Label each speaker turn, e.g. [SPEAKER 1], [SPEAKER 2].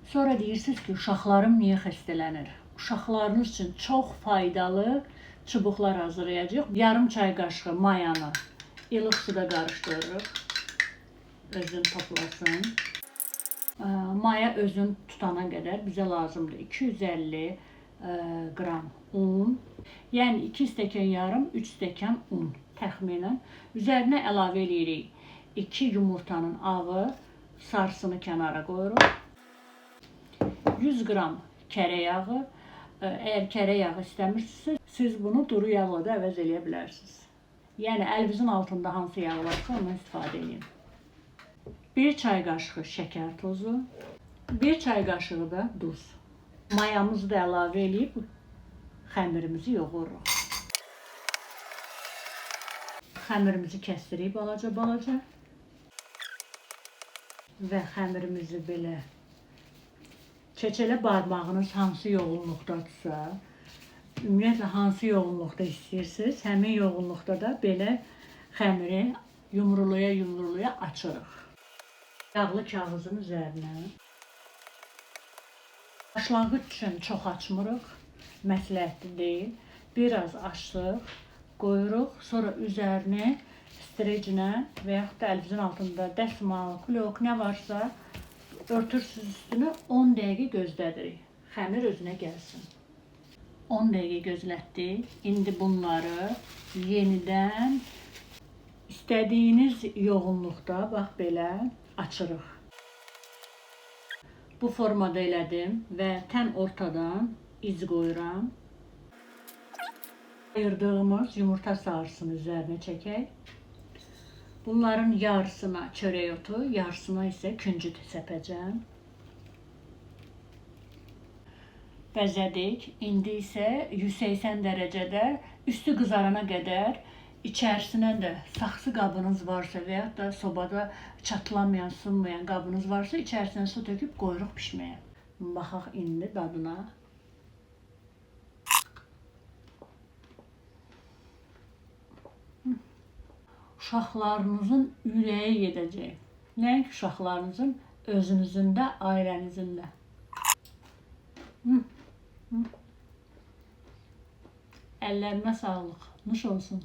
[SPEAKER 1] Sonra deyirsiniz ki, uşaqlarım niyə xəstələnir? Uşaqlarınız üçün çox faydalı çubuqlar hazırlayacağıq. Yarım çay qaşığı mayanı ilıq suda qarışdırırıq. Özünü toplasın. Maya özünü tutana qədər bizə lazımdır 250 qram un. Yəni 2 stəkan yarım, 3 stəkan un təxminən. Üzərinə əlavə eləyirik 2 yumurtanın ağı, sarısını kənara qoyuruq. 100 qram kərə yağı. Əgər kərə yağı istəmirsinizsə, siz bunu duru yağla da əvəz eləyə bilərsiniz. Yəni əlinizin altında hansı yağ varsa ondan istifadə eləyin. 1 çay qaşığı şəkər tozu, 1 çay qaşığı da duz. Mayamızı da əlavə eləyib xəmirimizi yoğururuq. Xəmirimizi kəstirik balaca-balaca və xəmirimizi belə çeçələ barmağınız hansı yoğunluqdadırsa, ümumiyyətlə hansı yoğunluqda istəyirsiniz, həmin yoğunluqda da belə xəmiri yumruluya-yumruluya açırıq. Yağlı kağızın üzərinə. Başlanğıc üçün çox açmırıq, məsləhətli deyil. Biraz açdıq, qoyuruq, sonra üzərini strecinə və yaxud da əlinizin altında dəsmal, klok nə varsa örtürsünüz üstünü, 10 dəqiqə gözlədirik. Xəmir özünə gəlsin. 10 dəqiqə gözlətdik. İndi bunları yenidən istədiyiniz yoğunluqda bax belə açırıq. Bu formada elədim və tən ortadan iz qoyuram. Ayırdığımız yumurta sarısını üzərinə çəkək. Bunların yarısına çörək otu, yarısına isə küncüt səpəcəm. Bəzədik. İndi isə 180 dərəcədə üstü qızarana qədər içərisinə də saxsı qabınız varsa və yaxud da sobada çatlamayan, sınmayan qabınız varsa içərisinə su töküb qoyuruq bişməyə. Baxaq indi dadına. Uşaqlarınızın ürəyi gedəcək. Nəinki uşaqlarınızın, özünüzün də, ailənizin də. Əllərinə sağlıq. Nuş olsun.